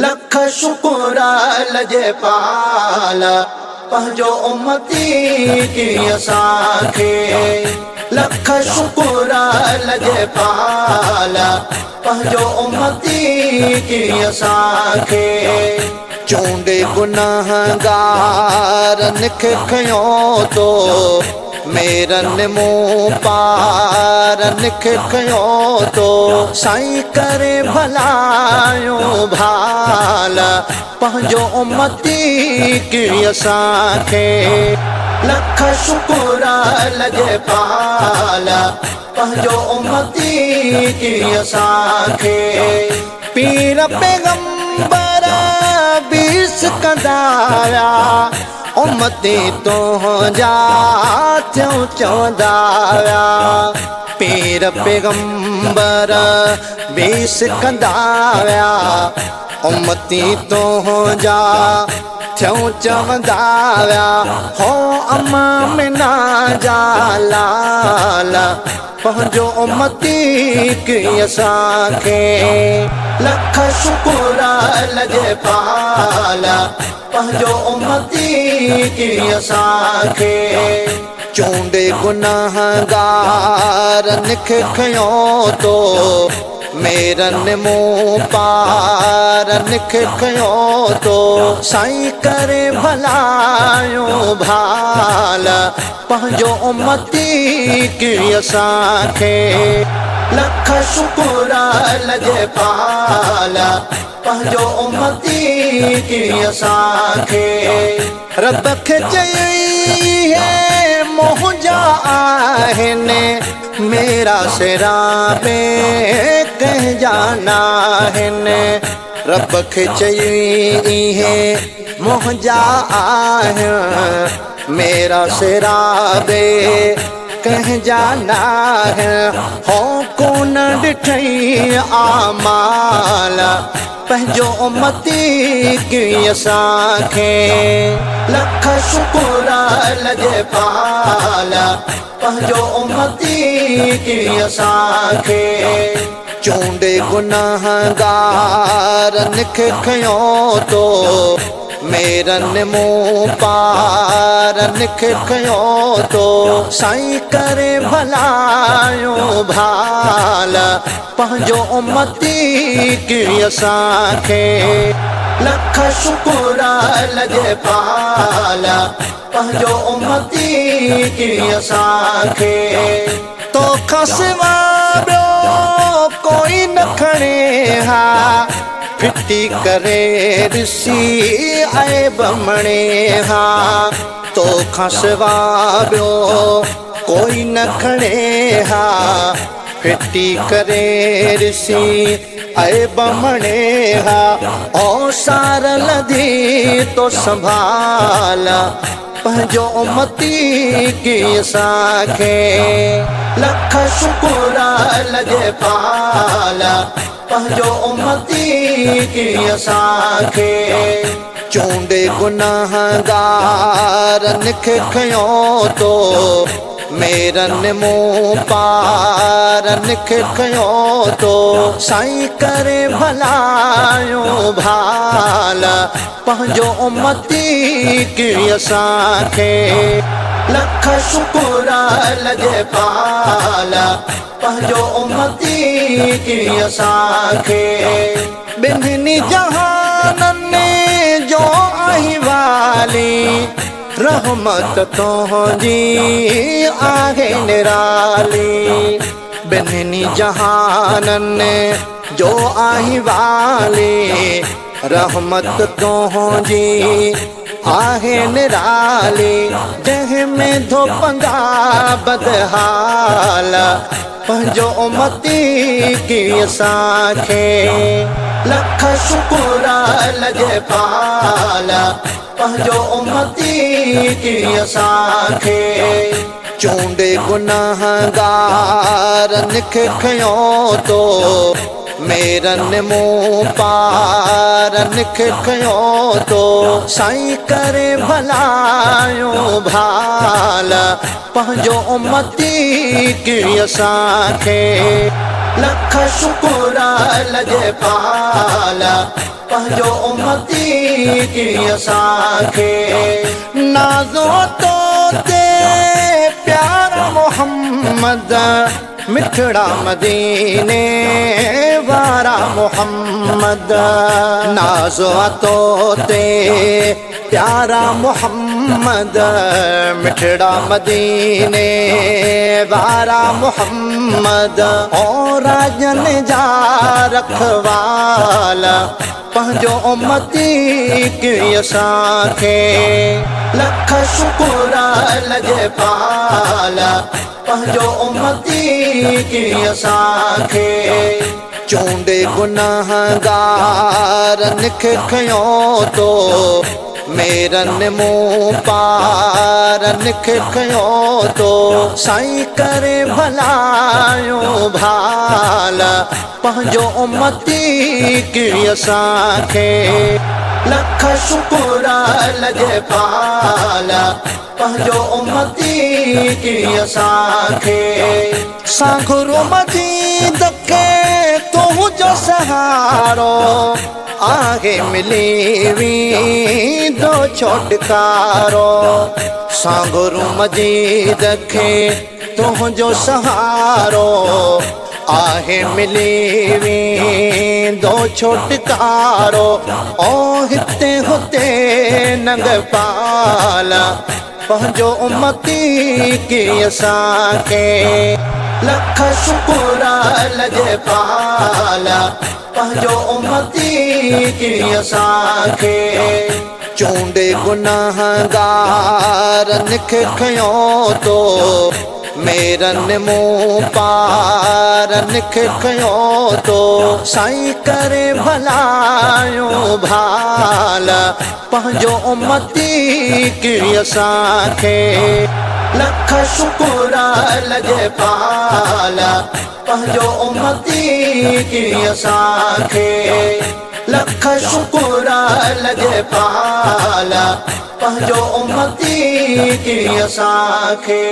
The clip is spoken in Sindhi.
لک شڪر لڄپال پنهنجو امتي ڪيئي اسان کي. لک شڪر لڄپال پنهنجو امتي ڪيئي اسان کي. چونڊي گنهگارن کي کنيو تو، ميرن مون پارن کي کنيو تو. سائين ڪري ڀلايون ڀال پنهنجو امتي ڪيئي اسان کي. لک شڪر لڄپال پنهنجو امتي ڪيئي اسان کي. پير پيغمبر بيس ڪندا ويا، امتي تنهنجا ٿيون چوندا ويا. پير پيغمبر بيس ڪندا ويا، امتي تنهنجا ٿيون چوندا ويا. هو اما منا جا لال پنهنجو امتي ڪيئي اسان کي. لک شڪر لڄپال پنهنجو امتي ڪيئي اسان کي. چونڊي گنهگارن کي کنيو تو، ميرن مون پارن کي کنيو تو. سائين ڪري ڀلايون ڀال پنهنجو امتي ڪيئي اسان کي. لک شڪر لڄپال پنهنجو امتي ڪيئي اسان کي. رب کي چئي اهي منهنجا آهن، ميرا سرا ۾ ڪنهن جا ناهن. رب کي چئي اهي منهنجا آهن، ميرا سرا ۾ ڪنهن جا ناهن. هو ڪونه ڏٺئي آمال پنهنجو امتي ڪيئي اسان کي. لک شڪر لڄپال پنهنجو امتي ڪيئي اسان کي. چونڊي گنهگارن کي کنيو تو، ميرن مون پارن کي کنيو تو. سائين ڪري ڀلايون ڀال پنهنجو امتي ڪيئي اسان کي. لک شڪر لڄپال پنهنجو امتي ڪيئي اسان کي. توکان سوا ٻيو ڪوئي نه کڻي ها، ڦٽي ڪري ڏسي عيب مڻي ها. توکان سوا ٻيو ڪوئي نه کڻي ها، ڦٽي ڪري ڏسي عيب مڻي ها. او سار لڌي تو سنڀال پنهنجو امتي ڪيئي اسان کي. لک شڪر لڄپال پنهنجو امتي ڪيئي اسان کي. چونڊي گنهگارن کي کنيو تو، ميرن مون پارن کي کنيو تو. سائين ڪري ڀلايون ڀال پنهنجو امتي ڪيئي اسان کي. لک شڪر لڄپال پنهنجو امتي ڪيئي اسان کي. ٻنهي جهانن جو آهين والي، رحمت تنهنجي آهي نرالي. ٻنهي جهانن جو آهين والي، رحمت تنهنجي آهي نرالي. جنهن ۾ ڌوپندا بدحال پنهنجو امتي ڪيئي اسان کي. لک شڪر لڄپال پنهنجو امتي ڪيئي اسان کي. چونڊي گنهگارن کي کنيو تو، ميرن مون پارن کي کنيو تو. سائين ڪري ڀلايون ڀال پنهنجو امتي ڪيئي اسان کي. لک شڪر لڄپال پنهنجو امتي ڪيئي اسان کي. نازو تو تي پيارا محمد مٺڙا مديني وارا محمد. نازو تو تي پيارا محمد مٺڙا مديني وارا محمد. او راڄن جا رکوال پنهنجو امتي ڪيئي اسان کي. لک شڪر لڄپال پنهنجو امتي ڪيئي اسان کي. چونڊي گنهگارن کي کنيو تو ميرن مون پارن کي کنيو تو. سائين ڪري ڀلايون ڀال پنهنجو امتي ڪيئي اسان کي. لک شڪر لڄپال پنهنجو امتي ڪيئي اسان کي. سانگهرو مجيد کي تنهنجو سهارو آهي ملي ويندو ڇوٽڪارو. سانگهرو مجيد کي تنهنجو سهارو آهي ملي ويندو ڇوٽڪارو. او هتي هتي ننگ پال پنهنجو امتي ڪيئي اسان کي. لک شڪر لڄپال پنهنجو امتي ڪيئي اسان کي. چونڊي گنهگارن کي کنيو تو ميرن مون پارن کي کنيو تو. سائين ڪري ڀلايون ڀال پنهنجو امتي ڪيئي اسان کي. لک شڪر لڄپال پنهنجو امتي ڪيئي اسان کي. لک شڪر لڄپال پنهنجو امتي ڪيئي اسان کي.